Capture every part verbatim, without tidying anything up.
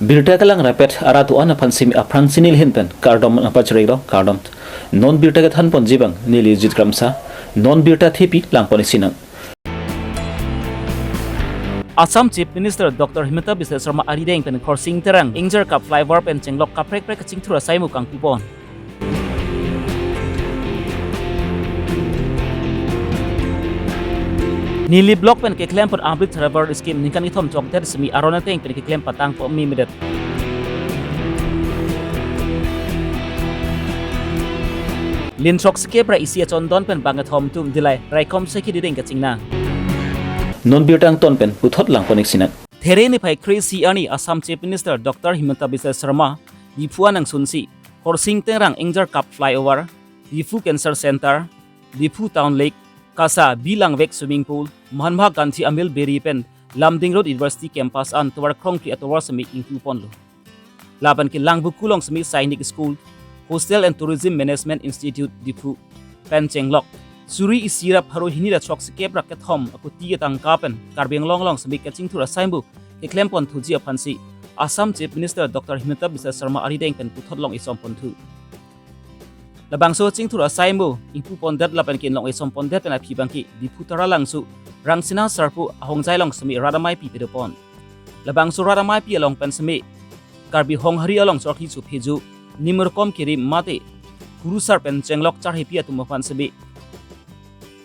Birta kelang rapet arat do-an aphan simi aphrang si neli ahin pen kardom nangpachirilo, kardom. Non birta kethan ponji abang neli Jit Kramsa, non birta thepi lang pon-ik sinang. Assam Chief Minister Doctor Himanta Biswa Sarma arideng pen Khorsing Terang Ingjarkap Flyover pen chenglok kaprek prek kachingthur asai mu kangpu pon. Nilip Block pen keklem pon Amrit Sarovar Scheme ningkan kethom chokdet simi aron ateng pen keklem patang po mi medet. Lin throksi kep ra isi achondon pen bang kethom atum dilai raikom sekhi diding kachingnang. Non birta angton pen puthot lang pon-ik sinang. There niphai kre-isi arni Assam Chief Minister Doctor Himanta Biswa Sarma Diphu an angsunsi Khorsing Terang Ingjarkap Flyover, Diphu Cancer Center, Diphu Town Lake, Kasa Bilangvek Swimming Pool, Mahatma Gandhi Amel Beri pen Lumding Road University Campus an tovar krongkri atovar simi ingpu ponlo. Lapen ke Langvoku along simi Sainik School, Hostel and Tourism Management Institute Diphu pen chenglok suri isi ra pharo hini ra throksi kep ra kethom akuti atangka pen Karbi Anglong along simi kachingthur asai mu keklem pon thuji aphansi Assam Chief Minister Doctor Himanta Biswa Sarma arideng pen puthot long isom pon thu. Labangso chingthur asai mu ingpu pondet lapen ke long isom pondet pen aphi abangke Diphu Taralangso Rangsina Sarpo ahongjai along simi rat amei pi pedo pon. Labangso rat amei pi along pen simi Karbi Honghari along chorkhi su pheju, nimur kom kiri mate kurusar pen chenglok charhepi atum aphan simi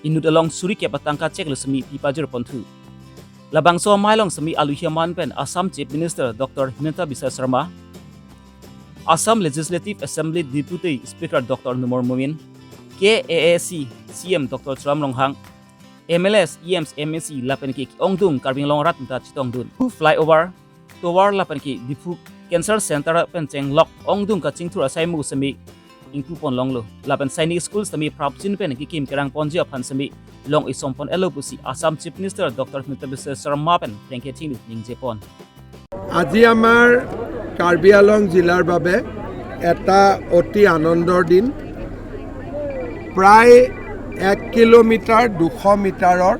inut along suri kep atangka cheklo simi pi pajir pon thu. Labangso amei along simi aluhi aman pen Assam Chief Minister Doctor Himanta Biswa Sarma, Assam Legislative Assembly Deputy Speaker Doctor Numal Momin, K A A C C M Doctor Tuliram Ronghang, M L As, E Ms, M A C lapen ke ongdung Karbi Anglong arat ta chetongdun. Diphu Flyover tovar lapen ke Diphu Cancer Center pen chenglok ongdung kachingthur asai mu simi ingpu pon longlo. Lapen Sainik School simi prapjin pen kekim kerang ponji aphan simi long isom pon-etlo pusi Assam Chief Minister Doctor Himanta Biswa Sarma pen prengke thinglu ningje pon. আজি আমাৰ কাৰ্বি আংলং জিলাৰ বাবে এটা অতি আনন্দৰ দিন। প্ৰায় এক কিলোমিটাৰ, দুশ মিটাৰৰ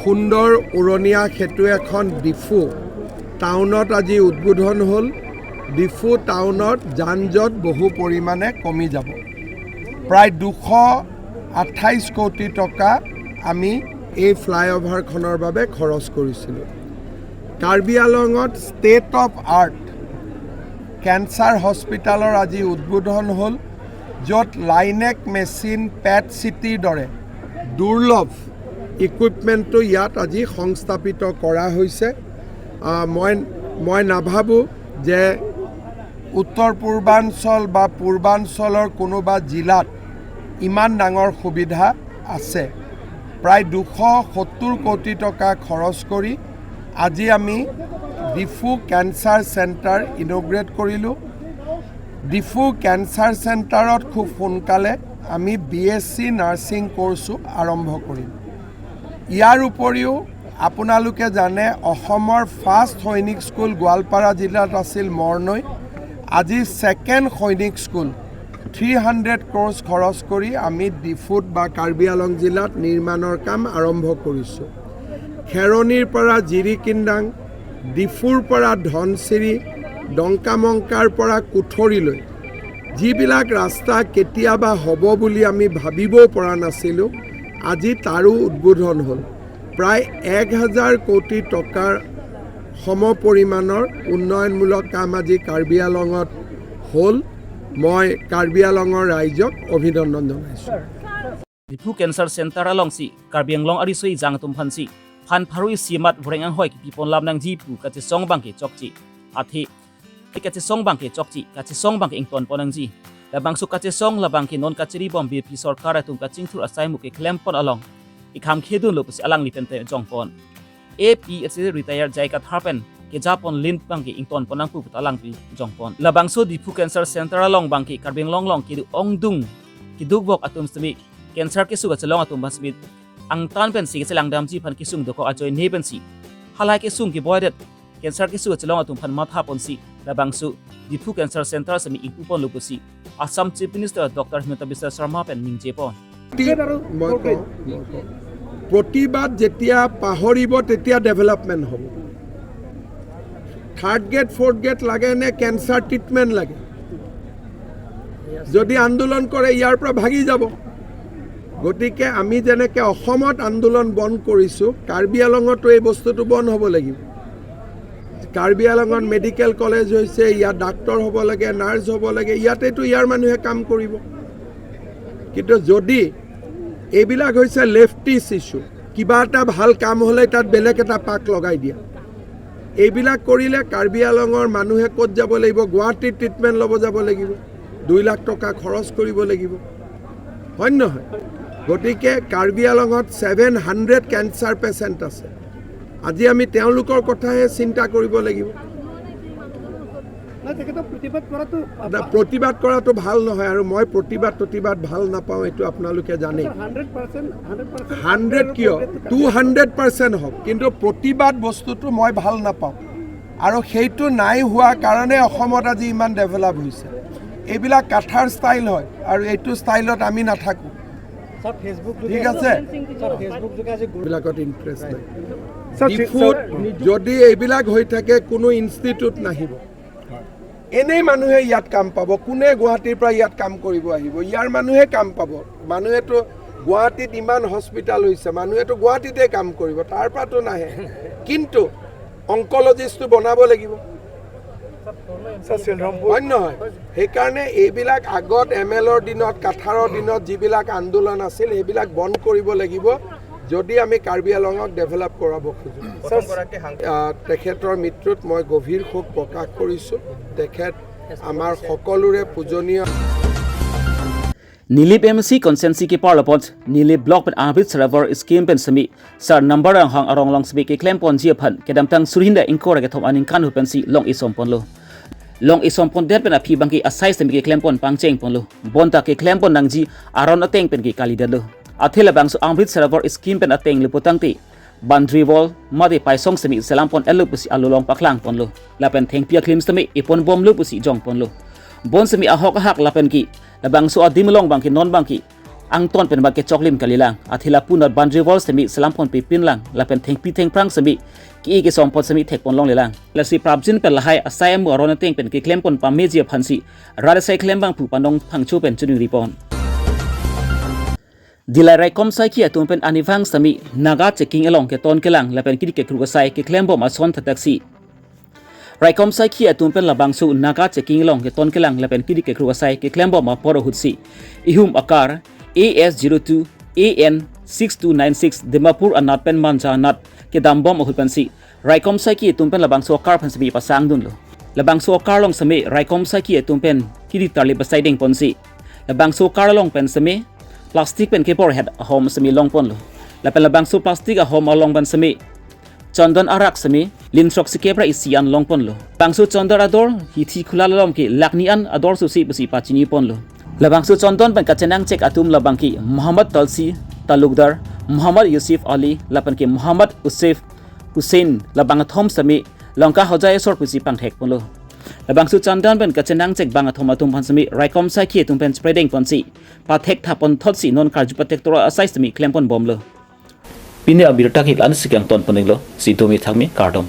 সুন্দৰ উৰণীয়া সেতু এখন ডিফু টাউনত আজি উদ্বোধন হ'ল। ডিফু টাউনত যান জঁট বহু পৰিমাণে কমি যাব। প্ৰায় দুশ আঠাইছ কোটি টকা আমি এই ফ্লাইঅভাৰখনৰ বাবে খৰচ কৰিছিলোঁ। কাৰ্বি আংলঙত ষ্টেট অফ আৰ্ট কেঞ্চাৰ হস্পিটেলৰ আজি উদ্বোধন হ'ল, য'ত লাইনেক মেচিন, পেট চিটিৰ দৰে দুৰ্লভ ইকুইপমেণ্টটো ইয়াত আজি সংস্থাপিত কৰা হৈছে। আহ, মই, মই নাভাবোঁ যে উত্তৰ পূৰ্বাঞ্চল বা পূৰ্বাঞ্চলৰ কোনোবা জিলাত ইমান ডাঙৰ সুবিধা আছে। প্ৰায় দুশ সত্তৰ কোটি টকা খৰচ কৰি আজি আমি ডিফু কেঞ্চাৰ চেণ্টাৰ ইনগ্ৰেট কৰিলোঁ। ডিফু কেঞ্চাৰ চেণ্টাৰত খুব সোনকালে আমি বি এছ চি নাৰ্ছিং কৰ্চো আৰম্ভ কৰিম। ইয়াৰ উপৰিও আপোনালোকে জানে, অসমৰ ফাৰ্ষ্ট সৈনিক স্কুল গোৱালপাৰা জিলাত আছিল মৰণৈ, আজি ছেকেণ্ড সৈনিক স্কুল থ্ৰী হাণ্ড্ৰেড ক্ৰ'ৰ্ছ খৰচ কৰি আমি ডিফুত বা কাৰ্বি আংলং জিলাত নিৰ্মাণৰ কাম আৰম্ভ কৰিছোঁ। খেৰণিৰ পৰা জিৰিকিন্দাং, ডিফুৰ পৰা ধনচিৰি, ডংকামংকাৰ পৰা কুঠৰীলৈ যিবিলাক ৰাস্তা কেতিয়াবা হ'ব বুলি আমি ভাবিবও পৰা নাছিলোঁ, আজি তাৰো উদ্বোধন হ'ল। প্ৰায় এক হাজাৰ কোটি টকাৰ সমপৰিমাণৰ উন্নয়নমূলক কাম আজি কাৰ্বি আংলঙত হ'ল। মই কাৰ্বি আংলঙৰ ৰাইজক অভিনন্দন জনাইছোঁ। Diphu Cancer Center alongsi Karbi Anglong ariso ejang atum aphansi phan pharo isi amat voreng anghoi kipi pon lam nangji pu kachesong abangke chokche. Athe kachesong abangke chokche, kachesong abangke ington pon nangji. Labangso kachesong labangke non kachiri bom B J P sorkar atum kachingthur asai mu keklem pon along ikham khedunlo pusi alangli pen te jong pon. A P H C retired J I Kathar pen keja pon lin abangke ington pon nangpu puta alangli jong pon. Labangso Diphu Cancer Center along abangke Karbi Anglong along kedo ongdung keduk bok atum simi cancer keso kachelong atum aphan simi angtan pensi kechelang damji aphan kesung dokok ajoine pensi halahai kesung keboi det cancer keso kachelong atum aphan matha ponsi labangso Diphu Cancer Center simi ingpu ponlo pusi Assam Chief Minister Doctor Himanta Biswa Sarma pen ningje pon. প্ৰতি-, মই কওঁ, মই কওঁ। প্ৰতিবাদ যেতিয়া পাহৰিব, তেতিয়া ডেভেলপমেণ্ট হ'ব। থাৰ্ড গ্ৰেড, ফ'ৰ্থ গ্ৰেড লাগে নে কেঞ্চাৰ ট্ৰিটমেণ্ট লাগে? যদি আন্দোলন কৰে, ইয়াৰ পৰা ভাগি যাব। গতিকে আমি যেনেকে অসমত আন্দোলন বন্ধ কৰিছো, কাৰ্বি আংলঙতো এই বস্তুটো বন্ধ হ'ব লাগিব। কাৰ্বি আংলঙত মেডিকেল কলেজ হৈছে, ইয়াত ডাক্তৰ হ'ব লাগে, নাৰ্ছ হ'ব লাগে, ইয়াতেতো ইয়াৰ মানুহে কাম কৰিব। কিন্তু যদি এইবিলাক হৈছে লেফটিষ্ট ইছ্যু, কিবা এটা ভাল কাম হ'লে তাত বেলেগ এটা পাক লগাই দিয়া। এইবিলাক কৰিলে কাৰ্বি আংলঙৰ মানুহে ক'ত যাব লাগিব? গুৱাহাটীত ট্ৰিটমেণ্ট ল'ব যাব লাগিব, দুই লাখ টকা খৰচ কৰিব লাগিব, হয় নে নহয়? গতিকে কাৰ্বি আংলঙত ছেভেন হাণ্ড্ৰেড কেঞ্চাৰ পেচেণ্ট আছে। আজি আমি তেওঁলোকৰ কথাহে চিন্তা কৰিব লাগিব। নাই, তেখেতক প্ৰতিবাদ কৰাটো না, প্ৰতিবাদ কৰাটো ভাল নহয়, আৰু মই প্ৰতিবাদ প্ৰতিবাদ ভাল নাপাওঁ, এইটো আপোনালোকে জানেই। Hundred percent hundred percent hundred কিয়, টু হাণ্ড্ৰেড পাৰ্চেণ্ট হওক, কিন্তু প্ৰতিবাদ বস্তুটো মই ভাল নাপাওঁ। আৰু সেইটো নাই হোৱা কাৰণে অসমত আজি ইমান ডেভেলপ হৈছে। এইবিলাক কাথাৰ ষ্টাইল হয়, আৰু এইটো ষ্টাইলত আমি নাথাকোঁ। ছাৰ, ফেচবুক ঠিক আছে। ছাৰ, ফেচবুক যোগে আজি গুৰু এইবিলাকত ইণ্টাৰেষ্ট নাই। ছাৰ, ডিফুত যদি এইবিলাক হৈ থাকে, কোনো ইনষ্টিটিউট নাহিব। এনেই মানুহে ইয়াত কাম পাব। কোনে গুৱাহাটীৰ পৰা ইয়াত কাম কৰিব আহিব? ইয়াৰ মানুহে কাম পাব। মানুহেতো গুৱাহাটীত ইমান হস্পিটেল হৈছে, মানুহেতো গুৱাহাটীতে কাম কৰিব, তাৰ পৰাতো নাহে। কিন্তু অংকলজিষ্টটো বনাব লাগিব, ছাৰ, চেলৰামপুৰ হয় নে নহয়? সেইকাৰণে এইবিলাক আগত এম এলৰ দিনত, কাথাৰৰ দিনত যিবিলাক আন্দোলন আছিল, সেইবিলাক বন্ধ কৰিব লাগিব, যদি আমি কাৰ্বি আংলঙক ডেভেলপ কৰাব খোজো। ছাৰ, আহ, তেখেতৰ মৃত্যুত মই গভীৰ শোক প্ৰকাশ কৰিছোঁ। তেখেত আমাৰ সকলোৰে পূজনীয়। Nilip M C constituency kepar lapot Nilip block pen Amrit Sarovar scheme pen semi sar number anghang arong along semi keklem ponji aphan kedamtang suri hini ingkoi ra kethom aningkan hu pensi long isom ponlo. Long isom pondet pen aphi abangke asai semi keklem pon pangcheng ponlo. Bonta keklem pon nangji aron ateng pen ke kalidetlo. Athe labangso Amrit Sarovar scheme pen ateng le putangte boundary wall mate paisong semi selam pon-etlo pusi alulong paklang ponlo. Lapen thengpi aklim semi ipon bomlo pusi jong ponlo. Bon semi ahok ahak lapen ke labangso adim along abangke non abangke angton pen abangke choklim kalilang. Athe lapu not boundary wall semi selam pon pipinlang lapen thengpi thengphrang semi ke-e kesong pon semi thek pon longlelang. Lasi prapjin pen lahai asai amu aron ateng pen keklem pon pameji aphansi rat asai klembang pu Panong Phangcho pen chuningri pon. Dillai raikom saiki atum pen anivang semi Naga checking along keton kelang lapen kiri kekruk asai keklem bom ason thataksi raikom saiki atum pen labangso Naga checking along keton kelang lapen kiri kekruk asai keklem bom apor ahutsi ihum akar A S zero two A N six two nine six Dimapur anat pen Manja anat kedam bom ahut pensi raikom saiki atum pen labangso akar aphan semi pasang dunlo. Labangso akar along semi raikom saiki atum pen kiri tarli pasai deng ponsi labangso akar along pen semi plastic pen kebor het ahom semi long ponlo. Lapen labangso plastic ahom along pen semi chondon arak semi lin throksi kep ra isi an long ponlo. Labangso chondon ador hithi khula along ke lakh ni an ador susi pusi pachini ponlo. Labangso chondon pen kachenang chek atum labangke Muhammad Talsi Talukdar, Muhammad Yusuf Ali lapen ke Muhammad Usef Hussein labang athom semi Lanka Hojai asor pusi pangthek ponlo. Labangso chondon pen kachenang chek bang athom atum aphan semi raikom saiki atum pen chepredeng ponsi pathek thapon thotsi non karju pathek toro asai semi klem pon bomlo. Pini abirta ke la-ansi kangton poninglo, si domi thakmi, kardom.